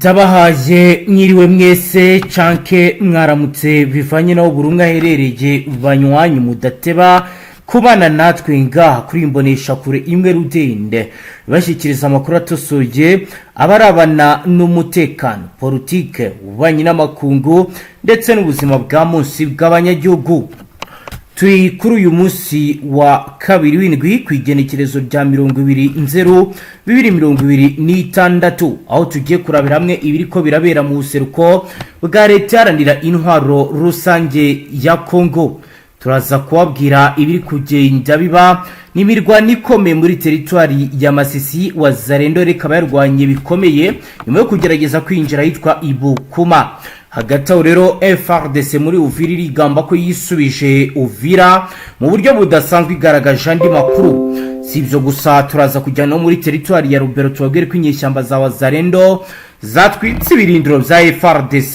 Ndabahaye mwiriwe mwese canke mwaramutse, bivanye naho buri umwe aherereye. Banywanyi mudateba kubana natwe ngaha kuri imbonesha kure imwe rudende bashyikiriza amakuru atosoye abarabana n'umutekano, politike, ububanyi n'amakungu ndetse n'ubuzima bwa munsi bw'abanyagihugu. Turi kuri uyu munsi wa kabiri w'indwi, ku igenekerezo rya 20 nzero 2026, aho tugiye kurabira hamwe ibiri ko birabera mu buseruko bwa Leta Iharanira Intwaro Rusange ya Kongo. Turaza kubabwira ibiri kugenda biba n'imirwano ikomeye muri teritwari ya Masisi. Wazalendo rikaba yarwanye bikomeye nyuma yo kugerageza kwinjira ahitwa Ibukuma. Hagati aho rero, FARDC muri Uvira irigamba ko yisubije Uvira mu buryo budasanzwe, igaragaje andi makuru. Si ibyo gusa, turaza kujya no muri teritwari ya Rubero, tubabwire ko inyeshyamba za Wazalendo zatwitse ibirindiro bya FARDC,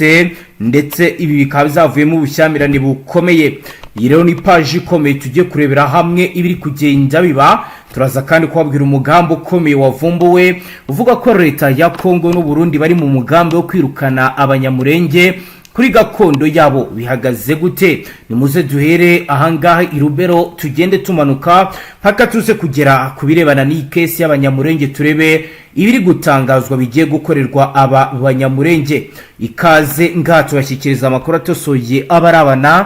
ndetse ibi bikaba bizavuyemo ubushyamirane bukomeye. Iyi rero ni paji ikomeye tugiye kurebera hamwe ibiri kugenda biba. Turaza kandi kubabwira umugambi ukomeye wavumbuwe uvuga ko Leta ya Kongo n'Uburundi bari mu mugambi wo kwirukana Abanyamurenge kuri gakondo yabo. Bihagaze gute? Nimuze duhere ahangaha i Rubero, tugende tumanuka mpaka tuze kugera ku birebana n'iyi case y'Abanyamurenge, turebe ibiri gutangazwa bigiye gukorerwa aba Banyamurenge. Ikaze ngaha, tubashyikiriza amakuru atosoye abarabana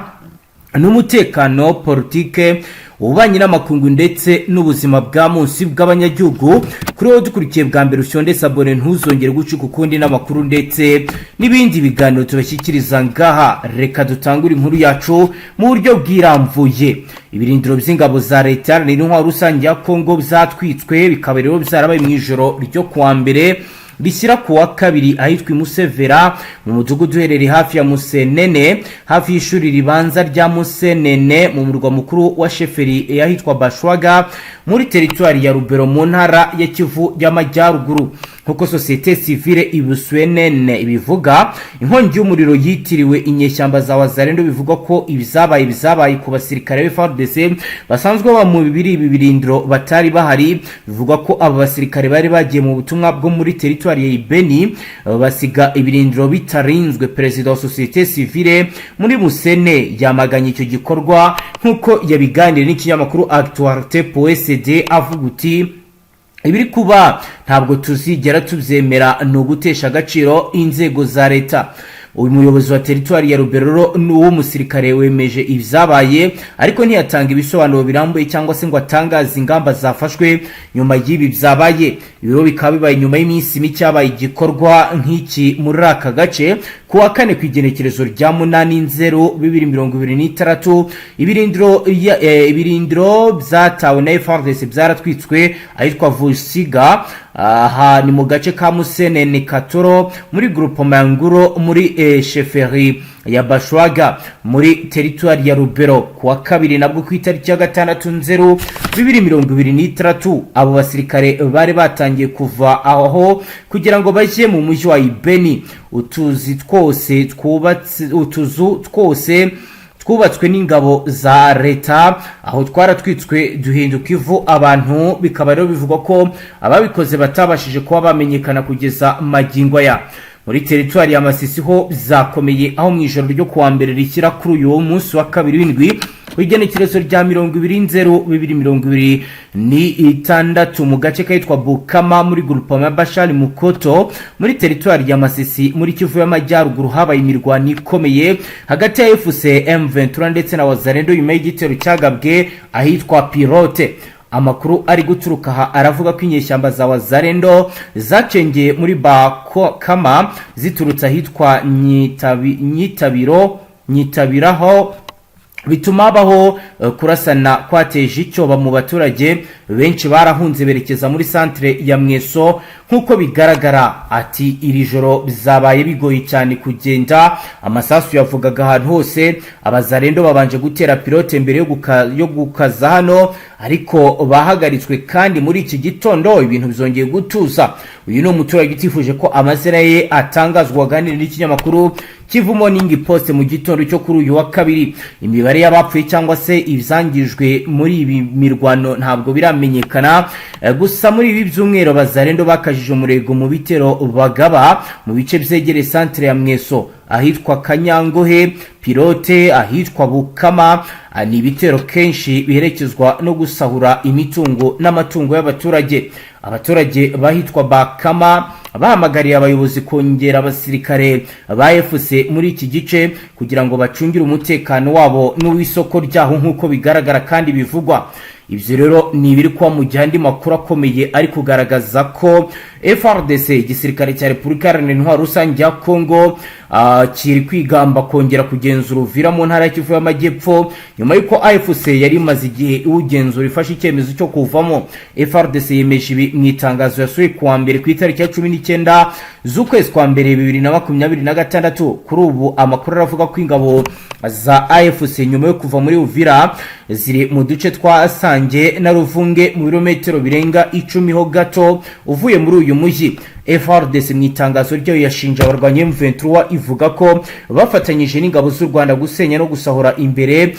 n'umutekano, politike, ububanyi n'amakungu ndetse n'ubuzima bwa munsi bw'abanyagihugu. Kuri wowe dukurikiye bwa mbere, usyonde s'abonner, ntuzongere gucika ukundi n'amakuru ndetse n'ibindi biganiro tubashyikiriza ngaha. Reka dutangure inkuru yacu mu buryo bwiramvuye. Ibirindiro by'ingabo za Leta Iharanira Intwaro Rusange ya Kongo byatwitswe, bikaba rero byarabaye mu ijoro ryo kuwa mbere rishyira ku wa kabiri, ahitwa Imusevera, mu mudugudu uherereye hafi ya Musenene, hafi y'ishuri ribanza rya Musenene, mu murwa mukuru wa sheferi ahitwa Bashwaga, muri teritwari ya Rubero, mu ntara ya Kivu y'Amajyaruguru. Nk'uko sosiyete sivile Ibuswenene ibivuga, inkongi y'umuriro yitiriwe inyeshyamba za Wazalendo. Bivugwa ko ibizabaye bizabaye ku basirikare ba FARDC basanzwe baba mu bibiri ibi birindiro batari bahari. Bivugwa ko aba basirikare bari bagiye mu butumwa bwo muri teritwari ya Ibeni, basiga ibirindiro bitarinzwe. Perezida wa sosiyete sivile muri Musene yamaganye icyo gikorwa, nk'uko yabiganiriye n'ikinyamakuru Actualité PSD, avuga uti: "Ibiri kuba ntabwo tuzigera tubyemera, ni ugutesha agaciro inzego za leta." Uyu muyobozi wa teritwari ya Rubero ni uw'umusirikare wemeje ibyabaye, ariko ntiyatanga ibisobanuro birambuye cyangwa se ngo atangaze ingamba zafashwe nyuma y'ibi byabaye. Ibiro bikaba bibaye nyuma y'iminsi mike habaye igikorwa nk'iki muri aka gace. Ku wa kane, ku igenekerezo rya 8 nzero 2026, ibirindiro byatawe na FARDC byaratwitswe ahitwa Vusiga. Aha ni mu gace ka Musenene Katoro, muri groupement Nguro, muri sheferi ya Bashwaga, muri teritwari ya Rubero. Ku wa kabiri nabwo, ku itariki ya 6 nzero 2026, abo basirikare bari batangiye kuva aho kugira ngo bajye mu mujyi wa Ibeni. Utuzi twose twubatse, utuzu twose twubatswe n'ingabo za leta aho twaratwitswe, duhinduka ivu abantu. Bikaba rero bivugwa ko ababikoze batabashije kuba bamenyekana kugeza magingo aya. Muri teritwari ya Masisi ho zakomeye, aho mu ijoro ryo kuwa mbere rishyira kuri uyu munsi wa kabiri w'indwi, igenekerezo rya 20 nzero 2026, mu gace kitwa Bukama, muri groupement ya Bashari Mukoto, muri teritwari ya Masisi, muri Kivu y'Amajyaruguru, habaye imirwano ikomeye hagati ya AFC M23 ndetse na Wazalendo, nyuma y'igitero cyagabwe ahitwa Pilote. Amakuru ari guturuka aha aravuga ko inyeshyamba za Wazalendo zacengeye muri Bakama ziturutse ahitwa Nyitabiro, Nyitabiraho, bituma habaho kurasana kwateje icyoba mu baturage benshi. Barahunze berekeza muri santere ya Mweso. Nk'uko bigaragara, ati: "Iri joro bizabaye bigoye cyane kugenda, amasasu yavugaga ahantu hose. Abazarendo babanje gutera Pilote mbere yo gukaza hano, ariko bahagaritswe, kandi muri iki gitondo ibintu bizongeye gutuza." Uyu ni umuturage utifuje ko amazina ye atangazwa, aganira n'ikinyamakuru Kivu Morning Post mu gitondo cyo kuri uyu wa kabiri. Imibare y'abapfuye cyangwa se Ibyangijwe muri ibi mirwano ntabwo biramenyekana. Gusa muri ibi byumweru Abazarendo bakajije umurego mu bitero bagaba mu bice byegereye santere ya Mweso, ahitwa Kanyangohe, Pilote, ahitwa Bukama. Ni ibitero kenshi biherekezwa no gusahura imitungo n'amatungo y'abaturage. Abaturage bahitwa Bakama bahamagariye abayobozi kongera abasirikare ba AFC muri iki gice kugira ngo bacungire umutekano wabo n'uw'isoko ryaho, nk'uko bigaragara kandi bivugwa. Ibyo rero ni ibiri kuba mu gihe andi makuru akomeye ari kugaragaza ko FARDC, igisirikare cya Repubulika Iharanira Intwaro Rusange ya Congo, kiri kwigamba kongera kugenzura Uvira mu ntara ya Kivu y'Amajyepfo, nyuma y'uko AFC yari imaze igihe iwugenzura ifashe icyemezo cyo kuvamo. FARDC yemeje ibi mu itangazo yasohoye kuwa mbere ku itariki ya 19 z'ukwezi kwa mbere 2026. Kuri ubu amakuru aravuga ko ingabo za AFC nyuma yo kuva muri Uvira ziri mu duce twa Sange na Ruvunge, mu birometero birenga 10 ho gato uvuye muri uyu mujyi. FARDC mu itangazo ryayo yashinje abarwanyi M23, ivuga ko bafatanyije n'ingabo z'u Rwanda gusenya no gusahura imbere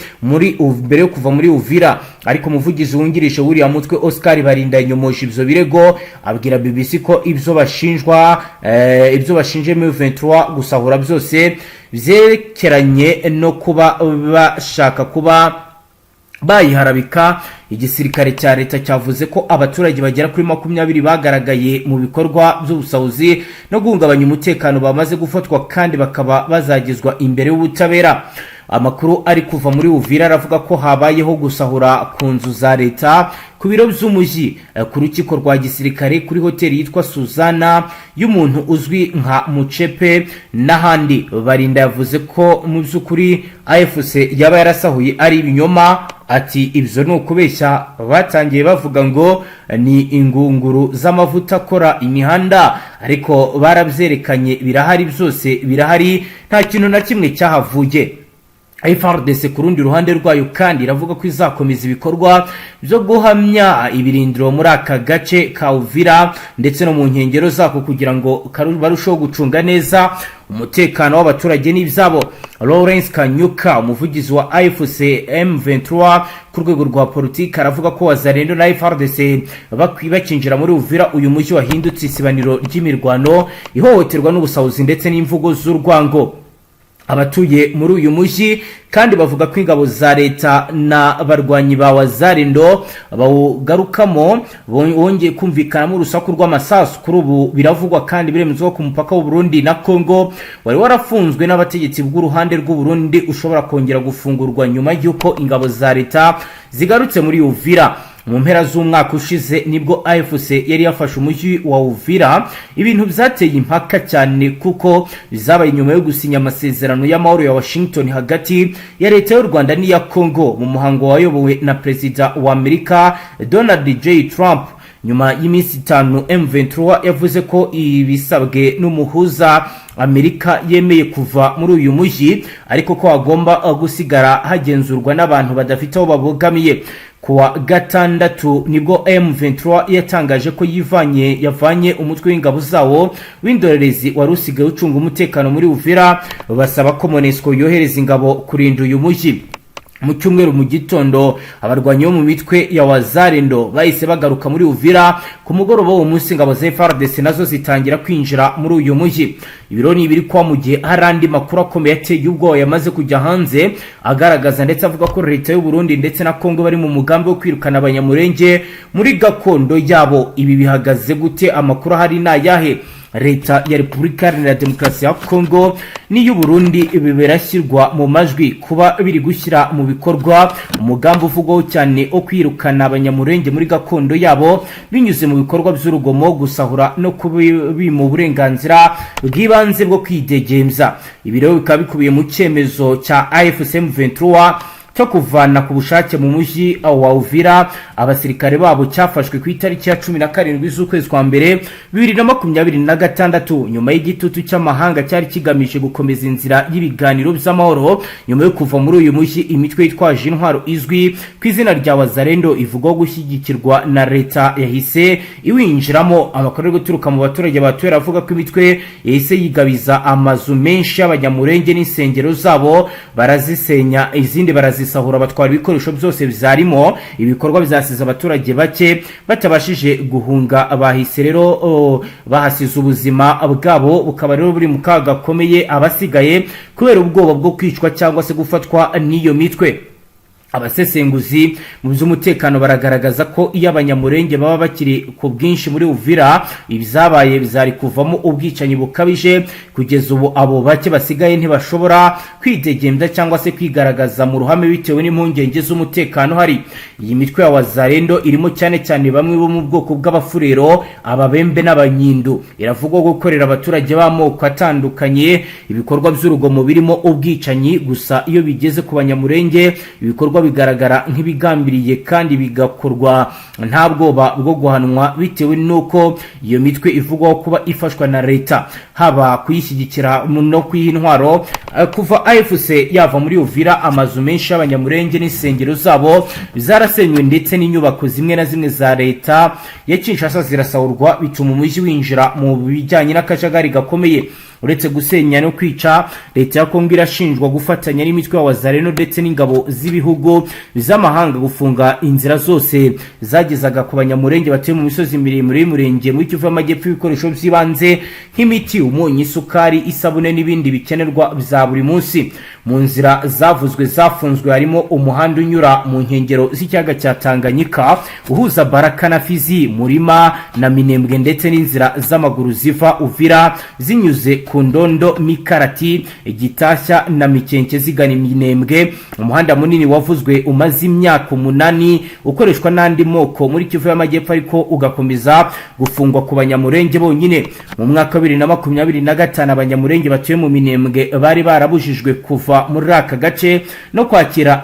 yo kuva muri Uvira. Ariko umuvugizi wungirije w'uriya mutwe, Oscar Barinda, yanyomoje ibyo birego, abwira BBC ko ibyo bashinjwa, ibyo bashinje M23 gusahura byose byerekeranye no kuba bashaka kuba bayiharabika. Igisirikare cya leta cyavuze ko abaturage bagera kuri 20 bagaragaye mu bikorwa by'ubusahuzi no guhungabanya umutekano bamaze gufatwa kandi bakaba bazagezwa imbere y'ubutabera. Amakuru ari kuva muri Uvira aravuga ko habayeho gusahura ku nzu za leta, ku biro by'umujyi, ku rukiko rwa gisirikare, kuri hoteli yitwa Suzana y'umuntu uzwi nka Mucepe n'ahandi. Barinda yavuze ko mu by'ukuri AFC yaba yarasahuye ari ibinyoma. Ati: "Ibyo ni ukubeshya. Batangiye bavuga ngo ni ingunguru z'amavuta akora imihanda, ariko barabyerekanye, birahari, byose birahari, nta kintu na kimwe cyahavuye." FARDC ku rundi ruhande rwayo kandi iravuga ko izakomeza ibikorwa byo guhamya ibirindiro muri aka gace ka Uvira ndetse no mu nkengero zako kugira ngo barusheho gucunga neza umutekano w'abaturage n'ibyabo. Lawrence Kanyuka, umuvugizi wa AFC M23 ku rwego rwa politiki, aravuga ko Wazalendo na FARDC bakinjira muri Uvira uyu mujyi wahindutse isibaniro ry'imirwano, ihohoterwa n'ubusahuzi ndetse n'imvugo z'urwango. Abatuye muri uyu mujyi kandi bavuga ko ingabo za leta na barwanyi ba Wazalendo bawugarukamo wongeye kumvikanamo urusaku rw'amasasu. Kuri ubu biravugwa kandi biremezwa ko ku mupaka w'u Burundi na Congo wari warafunzwe n'abategetsi bw'uruhande rw'u Burundi ushobora kongera gufungurwa nyuma y'uko ingabo za leta zigarutse muri Uvira. Mu mpera z'umwaka ushize nibwo AFC yari yafashe umujyi wa Uvira, ibintu byateye impaka cyane kuko bizabaye nyuma yo gusinya amasezerano y'amahoro ya Washington hagati ya leta y'u Rwanda n'iya Congo mu muhango wayobowe na Perezida wa Amerika Donald J Trump. Nyuma y'iminsi 5 M23 yavuze ko ibisabwe n'umuhuza Amerika yemeye kuva muri uyu mujyi, ariko ko hagomba gusigara hagenzurwa n'abantu badafite aho babogamiye. Kuwa gatandatu nibwo M23 yatangaje ko yivanye yavanye umutwe w'ingabo zawo w'indorerezi wari usigaye ucunga umutekano muri Uvira, basaba ko MONUSCO yohereza ingabo kurinda uyu mujyi. Mu cyumweru mu gitondo abarwanyi bo mu mitwe ya Wazalendo bahise bagaruka muri Uvira. Ku mugoroba w'uwo munsi ingabo za FARDC nazo zitangira kwinjira muri uyu mujyi. Ibiro ni ibiri kwa mu gihe hari andi makuru akomeye ateye ubwoba yamaze kujya hanze, agaragaza ndetse avuga ko leta y'u Burundi ndetse na Kongo bari mu mugambi wo kwirukana Abanyamurenge muri gakondo yabo. Ibi bihagaze gute? Amakuru ahari ni ayahe? Leta ya Repubulika Iharanira Demokarasi ya Kongo n'iy'u Burundi ibi birashyirwa mu majwi kuba biri gushyira mu bikorwa umugambi uvugwaho cyane wo kwirukana Abanyamurenge muri gakondo yabo binyuze mu bikorwa by'urugomo, gusahura no kubima uburenganzira bw'ibanze bwo kwidegembya. Ibi rero bikaba bikubiye mu cyemezo cya AFC M23 cyo kuvana ku bushake mu mujyi wa Uvira abasirikare babo, cyafashwe ku itariki ya 17 z'ukwezi kwa mbere 2026, nyuma y'igitutu cy'amahanga cyari kigamije gukomeza inzira y'ibiganiro by'amahoro. Nyuma yo kuva muri uyu mujyi, imitwe yitwaje intwaro izwi ku izina rya Wazalendo ivugwaho gushyigikirwa na leta yahise iwinjiramo. Amakuru ari guturuka mu baturage batuye avuga ko imitwe yahise yigabiza amazu menshi y'Abanyamurenge n'insengero zabo, barazisenya, izindi barazisahura. Barazisahura, batwara ibikoresho byose bizarimo. Ibikorwa bizasize abaturage bake batabashije guhunga bahise rero bahasize ubuzima bwabo, bukaba rero buri mu kaga gakomeye, abasigaye kubera ubwoba bwo kwicwa cyangwa se gufatwa n'iyo mitwe. Abasesenguzi mu by'umutekano baragaragaza ko iyo Abanyamurenge baba bakiri ku bwinshi muri Uvira, ibyabaye bizari kuvamo ubwicanyi bukabije. Kugeza ubu abo bake basigaye ntibashobora kwidegembya cyangwa se kwigaragaza mu ruhame bitewe n'impungenge z'umutekano uhari. Iyi mitwe ya Wazalendo irimo cyane cyane bamwe bo mu bwoko bw'Abafurero, Ababembe n'Abanyindu. Iravugwa gukorera abaturage b'amoko atandukanye ibikorwa by'urugomo birimo ubwicanyi. Gusa iyo bigeze ku Banyamurenge, ibikorwa bigaragara nk'ibigambiriye kandi bigakorwa nta bwoba bwo guhanwa, bitewe n'uko iyo mitwe ivugwaho kuba ifashwa na leta, haba kuyishyigikira no kuyiha intwaro. Kuva AFC yava muri Uvira, amazu menshi y'Abanyamurenge n'insengero zabo zarasenywe, ndetse n'inyubako zimwe na zimwe za leta ya Kinshasa zirasahurwa, bituma umujyi winjira mu bijyanye n'akajagari gakomeye. Uretse gusenya no kwica, leta ya Kongo irashinjwa gufatanya n'imitwe ya Wazalendo ndetse n'ingabo z'ibihugu z'amahanga gufunga inzira zose zagezaga ku Banyamurenge batuye mu misozi miremire y'Umurenge muri Kivu y'Amajyepfo ibikoresho by'ibanze nk'imiti, umunyu, isukari, isabune n'ibindi bikenerwa bya buri munsi. Mu nzira zavuzwe zafunzwe harimo umuhanda unyura mu nkengero z'ikiyaga cya Tanganyika uhuza Baraka na Fizi, Murima na Minembwe, ndetse n'inzira z'amaguru ziva Uvira zinyuze ku Ndondo, Mikarati, Gitashya na Mikenke zigana Minembwe. Umuhanda munini wavuzwe umaze imyaka 8 ukoreshwa n'andi moko muri Kivu y'Amajyepfo, ariko ugakomeza gufungwa ku Banyamurenge bonyine. Mu mwaka wa 2025, Abanyamurenge batuye mu Minembwe bari barabujijwe kuva muri aka gace no kwakira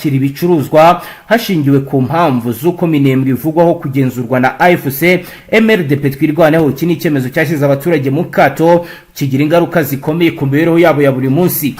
ibicuruzwa, hashingiwe ku mpamvu z'uko Minembwe ivugwaho kugenzurwa na AFC MRDP Twirwaneho. Iki ni icyemezo cyashyize abaturage mu kato, kigira ingaruka zikomeye ku mibereho yabo ya buri munsi.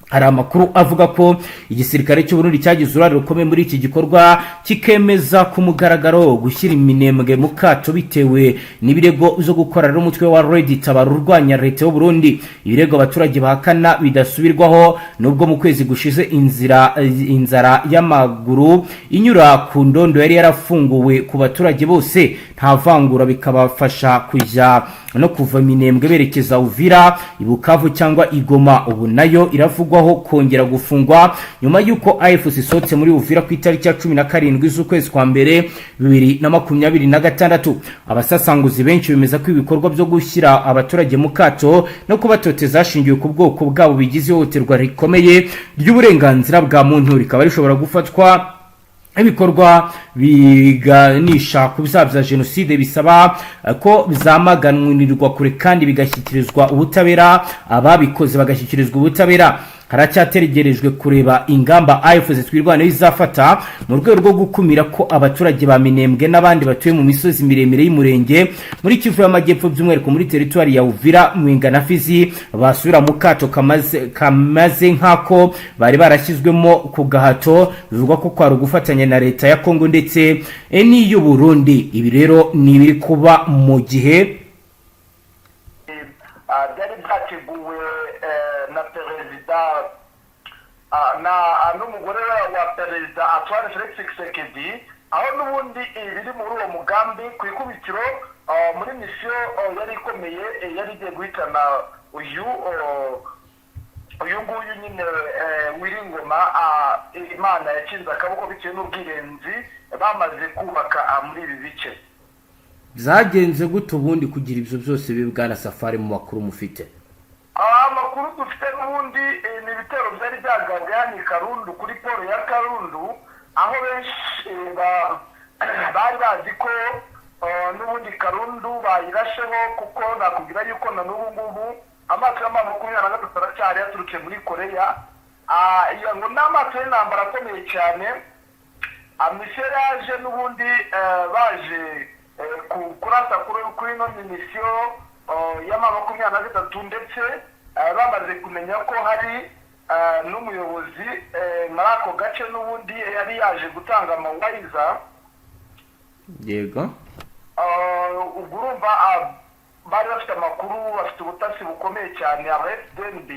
Hari amakuru avuga ko igisirikare cy'u Burundi cyagize uruhare rukomeye muri iki gikorwa, kikemeza ku mugaragaro gushyira Iminembwe mu kato bitewe n'ibirego byo gukorana n'umutwe wa Red Tabara urwanya leta y'u Burundi, ibirego abaturage bahakana bidasubirwaho. Nubwo mu kwezi gushize inzira inzara y'amaguru inyura ku Ndondo yari yarafunguwe ku baturage bose nta vangura, bikabafasha kujya no kuva Minembwe berekeza Uvira, Ibukavu cyangwa Igoma, ubu nayo iravugwaho kongera gufungwa nyuma y'uko AFC isohotse muri Uvira ku itariki ya 17 z'ukwezi kwa mbere 2026. Abasasanguzi benshi bemeza ko ibikorwa byo gushyira abaturage mu kato no kubatoteza hashingiwe ku bwoko bwabo bigize ihohoterwa rikomeye ry'uburenganzira bwa muntu, rikaba rishobora gufatwa ibikorwa biganisha ku byaha bya jenoside, bisaba ko byamaganirwa kure kandi bigashyikirizwa ubutabera, ababikoze bagashyikirizwa ubutabera. Haracyategerejwe kureba ingamba AFC Twirwaneho izafata mu rwego rwo gukumira ko abaturage ba Minembwe n'abandi batuye mu misozi miremire y'Umurenge muri Kivu y'Amajyepfo, by'umwihariko muri teritwari ya Uvira, Mwenga na Fizi, basubira mu kato kamaze nk'ako bari barashyizwemo ku gahato, bivugwa ko kwari ugufatanya na leta ya Kongo ndetse n'iy'u Burundi. Ibi rero ni ibiri kuba mu gihe Byari byateguwe na perezida na n'umugore wa perezida Antoine Felix Tshisekedi, aho n'ubundi biri muri uwo mugambi ku ikubitiro muri misiyo yari ikomeye yari igiye guhitana uyu nguyu nyine Wiringoma. Imana yakinze akaboko bitewe n'ubwirinzi bamaze kubaka muri ibi bice. Byagenze gute ubundi kugira ibyo byose bibe, bwana Safari, mu makuru mufite? Amakuru dufite n'ubundi ni ibitero byari byagabwe hano i Karundu, kuri port ya Karundu, aho benshi bari bazi ko n'ubundi Karundu bayirasheho, kuko nakubwira yuko na n'ubu ngubu amato ya M23 aracyari yaturutse muri Koreya. Iyo ngo ni amato y'intambara akomeye cyane. Misiyo yaje n'ubundi baje kurasa kuri ino misiyo ya M23, ndetse bamaze kumenya ko hari n'umuyobozi muri ako gace n'ubundi yari yaje gutanga amawayiza. Ubwo urumva bari bafite amakuru, bafite ubutasi bukomeye cyane aba FDNB.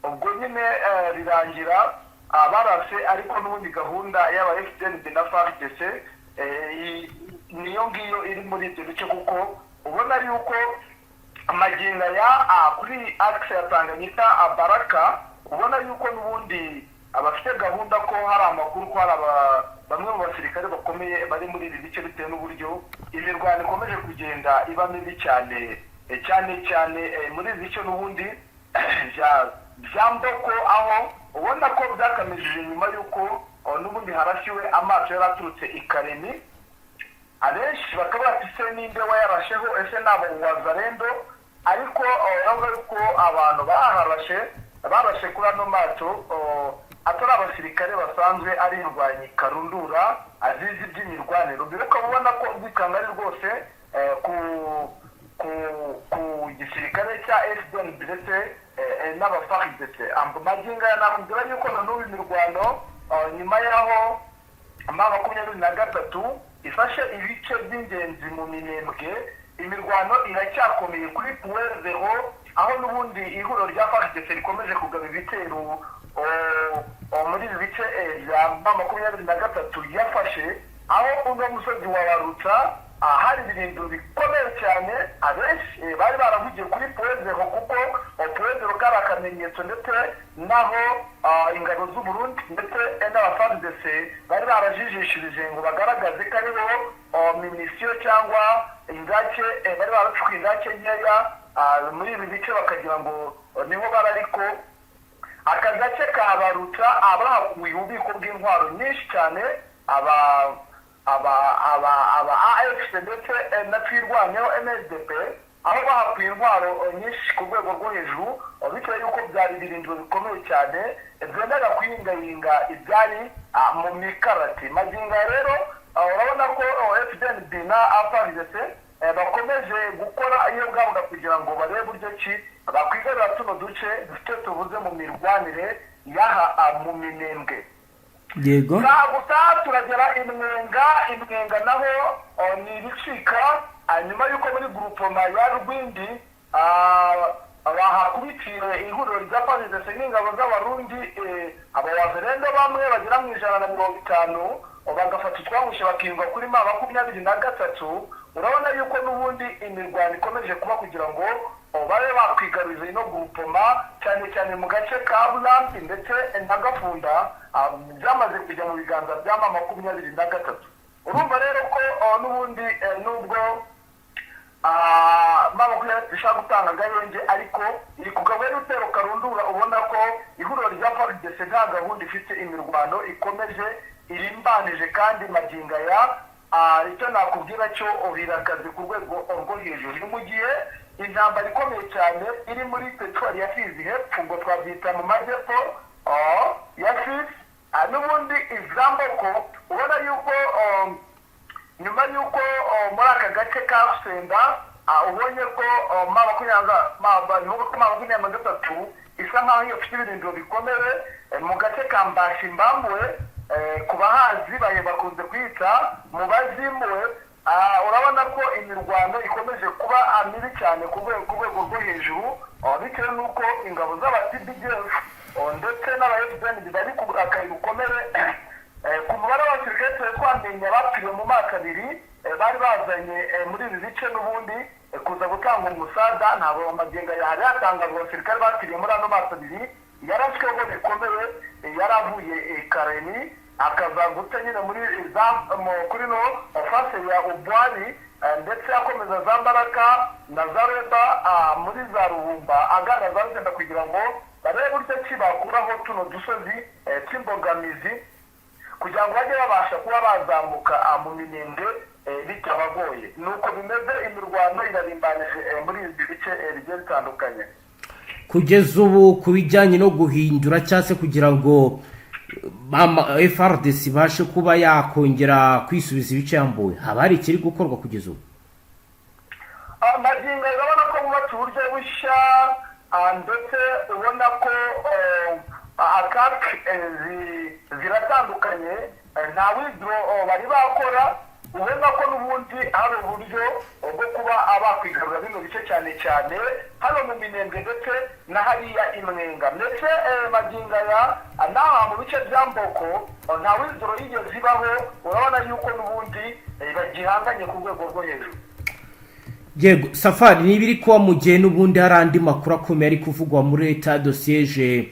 Ubwo nyine rirangira. barase, ariko n'ubundi gahunda y'aba FDNB na FARDC niyo ngiyo iri muri ibyo bice, kuko ubona yuko amagingo aya kuri axe ya Tanganyika, Baraka, ubona yuko n'ubundi abafite gahunda ko hari amakuru ko hari bamwe mu basirikare bakomeye bari muri ibi bice, bitewe n'uburyo imirwano ikomeje kugenda iba mibi cyane, cyane cyane muri ibi bice n'ubundi bya Mboko, aho ubona ko byakamejeje nyuma y'uko n'ubundi harashiwe amato yari aturutse i Karemi. Abenshi bakaba bati: "Se ninde wayarasheho? Ese ni abo Wazalendo?" Ariko urabona yuko abantu baharashe, barashe kuri ano mato, atari abasirikare basanzwe, ari indwanyi karundura azizi iby'imirwanire. Mbere ukaba ubona ko ubwikanga ari rwose ku gisirikare cya FDN ndetse n'aba FARDC. Magingo aya nakubwira yuko na n'ubu imirwano, nyuma y'aho M23 ifashe ibice by'ingenzi mu Minembwe, imirwano iracyakomeye kuri Point Zéro, aho n'ubundi ihuriro rya FARDC rikomeje kugaba ibitero muri ibi bice bya M23 yafashe, aho uno musozi wa Barutsa hari ibirindiro bikomeye cyane. Abenshi bari barahugiye kuri Point Zéro, kuko Point Zéro kari akamenyetso, ndetse naho ingabo z'u Burundi ndetse n'aba FARDC bari barajijishirije ngo bagaragaze ko ariho munitions cyangwa indake, bari baracukuye indake nkeya muri ibi bice, bakagira ngo niho bari. Ariko aka gace ka Barutsa abahakuye ububiko bw'intwaro nyinshi cyane, aba AFC ndetse na Twirwaneho, MSDP, aho bahakuye intwaro nyinshi ku rwego rwo hejuru, bitewe y'uko byari ibirindiro bikomeye cyane byendaga kuyingayinga ibyari mu mikarati. Magingo aya rero urabona ko FDNB na FARDC bakomeje gukora iyo bwabaga kugira ngo barebe uburyo ki bakwigarura tuno duce dufite tubuze mu mirwanire y'aha mu Minembwe. Gusa turagera i Mwenga. I Mwenga naho ni ibicika, nyuma y'uko muri groupement ya Rwindi bahakubitiye ihuriro rya FARDC n'ingabo z'Abarundi, abawazalendo bamwe bagera mu 150, bagafata utwangushye bakiyunga kuri M23. Urabona yuko n'ubundi imirwano ikomeje kuba kugira ngo babe bakwigaruriza ino groupement, cyane cyane mu gace ka Burambi ndetse na Gafunda, byamaze kujya mu biganza bya M23. Urumva rero ko n'ubundi nubwo M23 ishaka gutanga agahenge, ariko iri kugaba n'urutero karundura. Ubona ko ihuriro rya FARDC nta gahunda ifite, imirwano ikomeje irimbanije, kandi magingo aya icyo nakubwira cyo birakaze ku rwego rwo hejuru. Ni mu gihe intambara ikomeye cyane iri muri territoire ya Fizi hepfo, ngo twabyita mu majyepfo ya Fizi. N'ubundi izamboko ubona yuko nyuma y'uko muri aka gace ka Senda ubonye ko M23 isa nkaho ifite ibirindiro bikomeye mu gace ka Mbashi Mbambwe, ku bahazi bahe bakunze kwita mu bazimuwe. Urabona ko imirwano ikomeje kuba mibi cyane ku rwego rwo hejuru, bitewe n'uko ingabo z'aba TPDF ndetse n'aba FDN bari ku burakari bukomeye. Ku mubare w'abasirikare twari twamenya bapfiriye mu mwaka abiri bari bazanye muri ibi bice n'ubundi kuza gutanga umusada, ntabwo amagingo yari yatangazwa. Abasirikare bapfiriye muri ano maso abiri yarashweho bikomeye, yari avuye Kareni akaza guca nyine muri za kuri no face ya Ubwari, ndetse akomeza za Mbaraga na za Reba, muri za Ruhumba, agana za Rusenda, kugira ngo barebe buryo ki bakuraho tuno dusozi tw'imbogamizi, kugira ngo bajye babasha kuba bazamuka mu Minembwe bitabagoye. Ni uko bimeze, imirwano irarimbanije muri ibi bice bigiye bitandukanye. Kugeza ubu, ku bijyanye no guhindura cyangwa se kugira ngo FARDC ibashe kuba yakongera kwisubiza ibice yambuwe, haba hari ikiri gukorwa kugeza ubu? Magingo urabona ko bubatse uburyo bushya, ndetse ubona ko attaque ziratandukanye, nta withdraw bari bakora. Ubona ko n'ubundi hari uburyo bwo kuba bakwigarura bino bice, cyane cyane hano mu Minembwe ndetse na hariya Imwenga, ndetse magingo aya n'aha mu bice bya Mboko nta wizoro yigeze ibaho. Urabona yuko n'ubundi bagihanganye ku rwego rwo hejuru. Yego Safari, niba iri kuba mu gihe n'ubundi hari andi makuru akomeye ari kuvugwa muri état de siège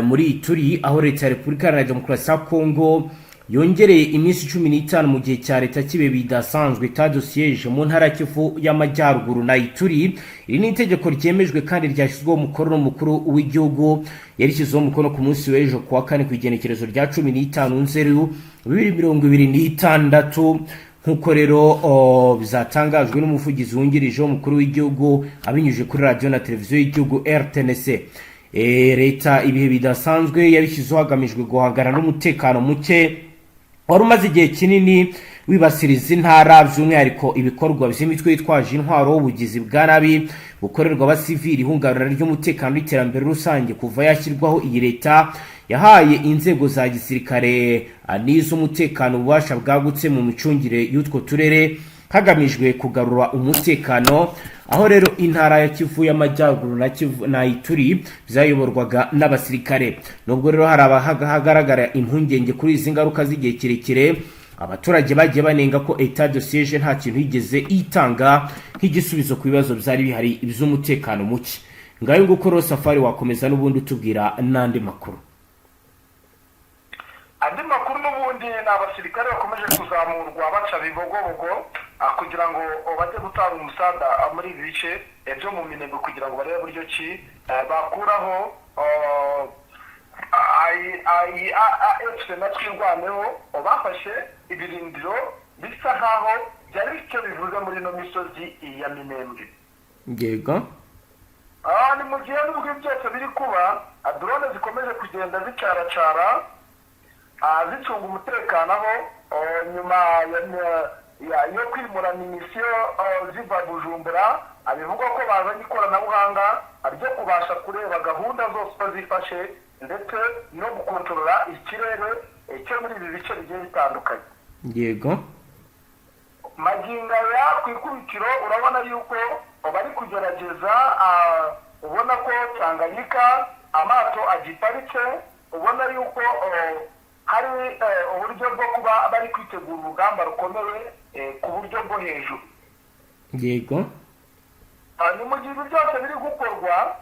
muri Ituri, aho leta ya Repubulika Iharanira Demokarasi ya Kongo yongereye iminsi 15 mu gihe cya leta kibe bidasanzwe, état de siège, mu ntara ya Kivu y'Amajyaruguru na Ituri. Iri ni itegeko ryemejwe kandi ryashyizweho umukono n'umukuru w'igihugu. Yarishyizeho umukono ku munsi w'ejo kuwa kane, ku igenekerezo rya 15 Nzeri 2026, nk'uko rero bizatangajwe n'umuvugizi wungirije w'umukuru w'igihugu abinyujije kuri radiyo na televiziyo y'igihugu RTNC. Leta ibihe bidasanzwe yabishyizeho hagamijwe guhangana n'umutekano muke wari umaze igihe kinini wibasira izi ntara, by'umwihariko ibikorwa by'imitwe yitwaje intwaro, ubugizi bwa nabi bukorerwa abasivili, ihungabana ry'umutekano n'iterambere rusange. Kuva yashyirwaho iyi leta, yahaye inzego za gisirikare n'iz'umutekano ububasha bwagutse mu micungire y'utwo turere, hagamijwe kugarura umutekano. Aho rero intara ya Kivu y'Amajyaruguru na Kivu na Ituri byayoborwaga n'abasirikare. Nubwo rero hari abahagaragara impungenge kuri izi ngaruka z'igihe kirekire, abaturage bagiye banenga ko état de siège nta kintu yigeze itanga nk'igisubizo ku bibazo byari bihari by'umutekano muke. Ngayo nguko rero Safari, wakomeza n'ubundi utubwira n'andi makuru. Andi makuru n'ubundi ni abasirikare bakomeje kuzamurwa baca Bibogobogo kugira ngo bajye gutanga umusada muri ibi bice byo mu Minembwe, kugira ngo barebe buryo ki bakuraho AFC na Twirwaneho bafashe ibirindiro bisa nkaho byari bifite icyo bivuze muri ino misozi ya Minembwe. Ni mu gihe n'ubwo ibi byose biri kuba, drone zikomeje kugenda zicaracara, zicunga umutekano, aho nyuma yo kwimura munitions ziva Bujumbura, bivugwa ko bazanye ikoranabuhanga ryo kubasha kureba gahunda zose uko zifashe, ndetse no gukontorora ikirere cyo muri ibi bice bigiye bitandukanye. Magingo aya ku ikubitiro urabona yuko bari kugerageza, ubona ko Tanganyika amato agiparitse, ubona yuko hari uburyo bwo kuba bari kwitegura urugamba rukomeye ku buryo bwo hejuru. Ni mu gihe ibi byose biri gukorwa,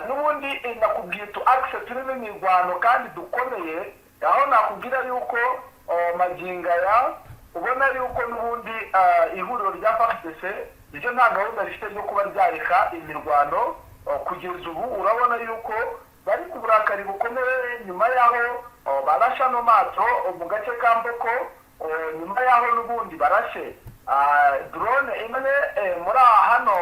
n'ubundi nakubwiye tu akise turimo imirwano kandi dukomeye, aho nakubwira yuko magingo aya ubona yuko n'ubundi ihuriro rya FARDC ryo nta gahunda rifite yo kuba ryareka imirwano. Kugeza ubu urabona yuko bari ku burakari bukomeye nyuma y'aho barashe ano mato mu gace ka Mboko, nyuma y'aho n'ubundi barashe drone imwe muri aha hano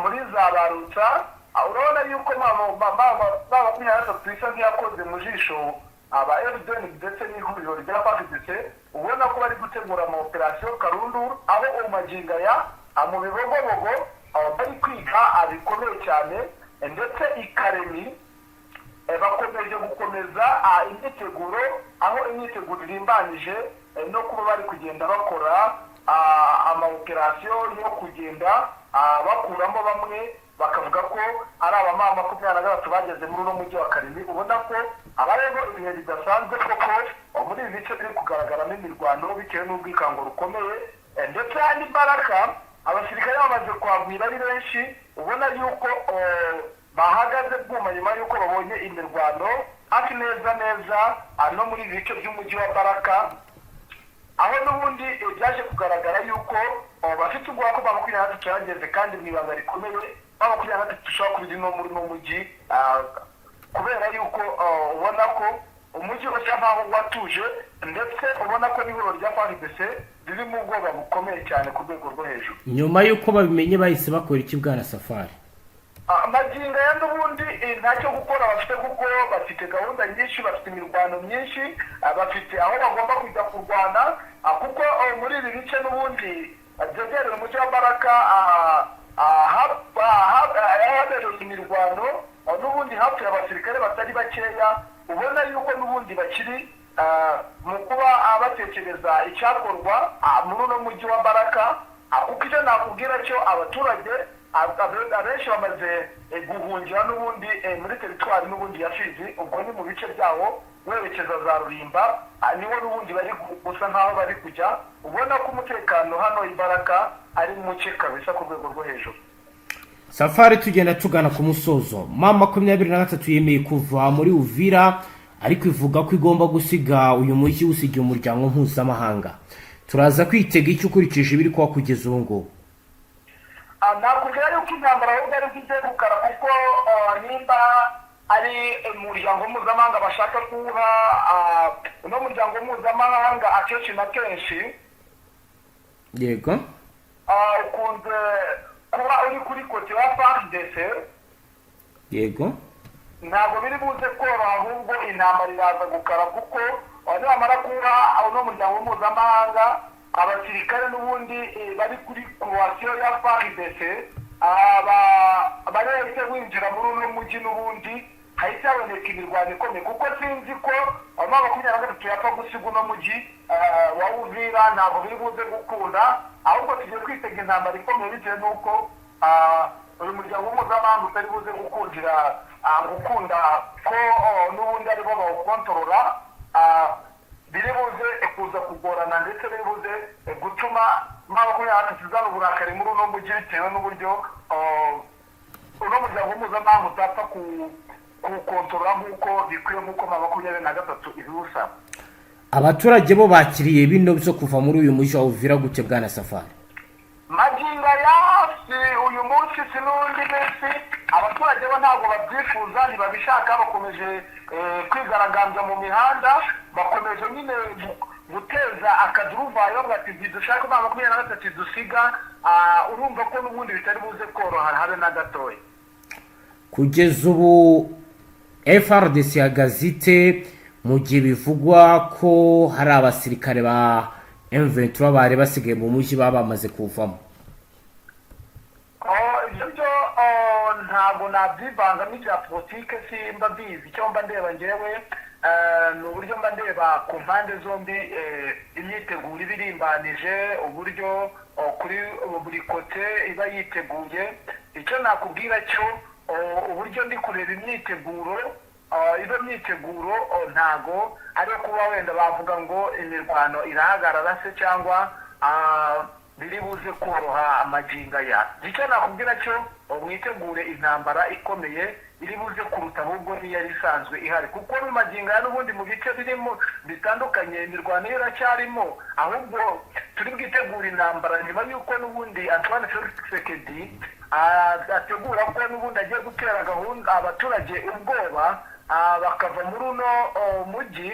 muri za Barutsa. Urabona yuko M23 isa nk'iyakoze mu jisho aba FDN ndetse n'ihuriro rya FARDC, ubona ko bari gutegura ama operasiyo Karundu, aho ubu magingo aya mu Bibogobogo bari kwiga bikomeye cyane, ndetse i Karemi bakomeje gukomeza imyiteguro, aho imyiteguro irimbanyije no kuba bari kugenda bakora ama operasiyo yo kugenda bakuramo bamwe bakavuga ko ari abamama 23 bageze muri uno mujyi wa Karimi. Ubona ko abayeho ibihe bidasanzwe koko muri ibi bice biri kugaragaramo imirwano bitewe n'ubwikango rukomeye, ndetse n'imbaraga abasirikare bamaze kuhagwira ari benshi, ubona yuko bahagaze bwuma nyuma y'uko babonye imirwano hafi neza neza no muri ibi bice by'umujyi wa Baraka, aho n'ubundi byaje kugaragara yuko bafite ubwoba ko M23 yageze kandi mu ibanga rikomeye, M23 ishobora kuba iri no muri uno mujyi, kubera yuko ubona ko umujyi usa nkaho watuje, ndetse ubona ko n'ihuriro rya FARDC riri mu bwoba bukomeye cyane ku rwego rwo hejuru. Nyuma y'uko babimenye bahise bakora iki, bwana Safari? Magingo aya n'ubundi ntacyo gukora bafite, kuko bafite gahunda nyinshi, bafite imirwano myinshi, bafite aho bagomba kujya kurwana, kuko muri ibi bice n'ubundi byegereye umujyi wa Baraka habereye imirwano, n'ubundi hapfuye abasirikare batari bakeya, ubona yuko n'ubundi bakiri mu kuba batekereza icyakorwa muri uno mujyi wa Baraka, kuko icyo nakubwira cyo, abaturage abenshi bamaze guhungira n'ubundi muri teritwari n'ubundi ya Fizi. Ubwo ni mu bice byawo werekeza za Rurimba, niwo n'ubundi bari gusa nk'aho bari kujya. Ubona ko umutekano hano i Baraka ari muke kabisa ku rwego rwo hejuru. Safari, tugenda tugana ku musozo. M23 yemeye kuva muri Uvira, ariko ivuga ko igomba gusiga uyu mujyi usigiye umuryango mpuzamahanga. Turaza kwitega icyo ukurikije ibiri kuba kugeza ubu ngubu? Nakubwira yuko intambara ahubwo ari igiye gukara, kuko nimba ari umuryango mpuzamahanga bashaka kuwuha, uno muryango mpuzamahanga akenshi na kenshi ukunze kuba uri kuri côté wa FARDC. Ntabwo biri buze koroha, ahubwo intambara iraza gukara, kuko nibamara kuba uno muryango mpuzamahanga, abasirikare n'ubundi bari kuri coalition ya FARDC barahise winjira muri uno mujyi, n'ubundi hahita haboneka imirwano ikomeye, kuko sinzi ko M23 yapfa gusiga uno mujyi wa Uvira. Ntabwo biri buze gukunda, ahubwo tugiye kwitega intambara ikomeye bitewe n'uko uyu muryango mpuzamahanga utari buze gukunda ko n'ubundi aribo bawukontorora. Biri buze kuza kugorana, ndetse biri buze gutuma M23 izana uburakari muri uno mujyi, bitewe n'uburyo uno muryango mpuzamahanga utapfa kuwukontorora nk'uko bikwiye, nk'uko M23 ibiwusaba. Abaturage bo bakiriye bino byo kuva muri uyu mujyi wa Uvira gute, bwana Safari? Magingo aya, si uyu munsi, si n'undi minsi, abaturage bo ntabwo babyifuza, ntibabishaka. Bakomeje kwigaragambya mu mihanda, bakomeje nyine guteza akaduruvayo bati: "Ntidushaka M23 dusiga." Urumva ko n'ubundi bitari buze koroha habe na gatoya. Kugeza ubu FARDC ihagaze ite, mu gihe bivugwa ko hari abasirikare ba M23 bari basigaye mu mujyi baba bamaze kuwuvamo? Oh, ibyo byo, oh, ntabwo nabyivangamo ibya politike, simba mbizi. Icyo mba ndeba ngewe ni uburyo mba ndeba ku mpande zombi imyiteguro iba irimbanije, uburyo, oh, kuri buri côté iba yiteguye. Icyo nakubwira cyo, oh, uburyo ndi kureba imyiteguro, ino myiteguro, oh, ntago ari kuba wenda bavuga ngo imirwano irahagarara se cyangwa biri buze koroha amagingo aya. Icyo nakubwira cyo, mwitegure intambara ikomeye iri buze kuruta ahubwo n'iyari isanzwe ihari, kuko mu magingo aya n'ubundi mu bice birimo bitandukanye imirwano yo iracyarimo. Ahubwo turi bwitegure intambara nyuma y'uko n'ubundi Antoine Felix Tshisekedi ategura ko n'ubundi agiye gutera gahunda abaturage ubwoba, bakava muri uno, oh, mujyi.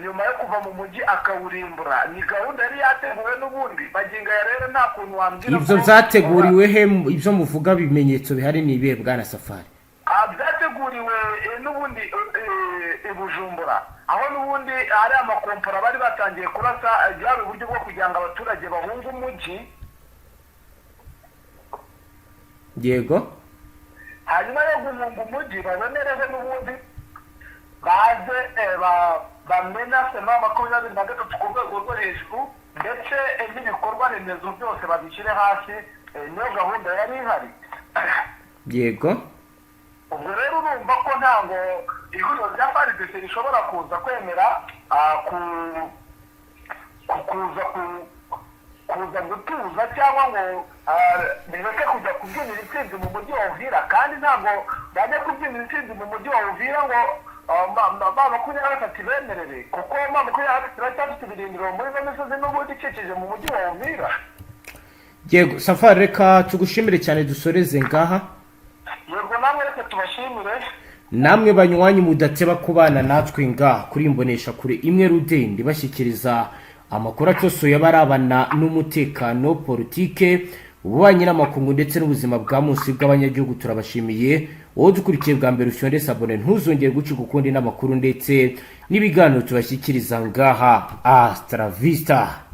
Nyuma yo kuva mu mujyi akawurimbura, ni gahunda yari yateguwe n'ubundi. Magingo aya rero nta kuntu wambwira Ibyo byateguriwe he? Ibyo muvuga, bimenyetso bihari ni ibihe, bwana Safari? Byateguriwe n'ubundi i Bujumbura, aho n'ubundi hari amakompora bari batangiye kurasa. Byari uburyo bwo kugira ngo abaturage bahunge umujyi. Hanyuma yo guhunga umujyi, babonereho n'ubundi baze bamena M23 ku rwego rwo hejuru, ndetse n'ibikorwa remezo byose babishyire hasi. Niyo gahunda yari ihari. Ubwo rero urumva ko ntabwo ihuriro rya FARDC rishobora kuza kwemera kuza kuza gutuza cyangwa ngo bireke kujya kubyinira intsinzi mu mujyi wa Uvira. Kandi ntabwo bajya kubyinira intsinzi mu mujyi wa Uvira ngo M23 bemerere, kuko M23 iracyafite ibirindiro muri izo misozi n'ubundi ikikije mu mujyi wa Uvira. Yego Safari, reka tugushimire cyane, dusoreze ngaha. Yego, namwe reka tubashimire. Namwe banywanyi mudateba kubana natwe ngaha kuri Imbonesha Kure imwe rudende, bashyikiriza amakuru acosoye abarabana n'umutekano, politike, ububanyi n'amakungu ndetse n'ubuzima bwa munsi bw'abanyagihugu, turabashimiye. Wowe dukurikiye bwa mbere, ufyonde s'abonner, ntuzongere gucika ukundi n'amakuru ndetse n'ibiganiro tubashyikiriza ngaha. Hasta la vista.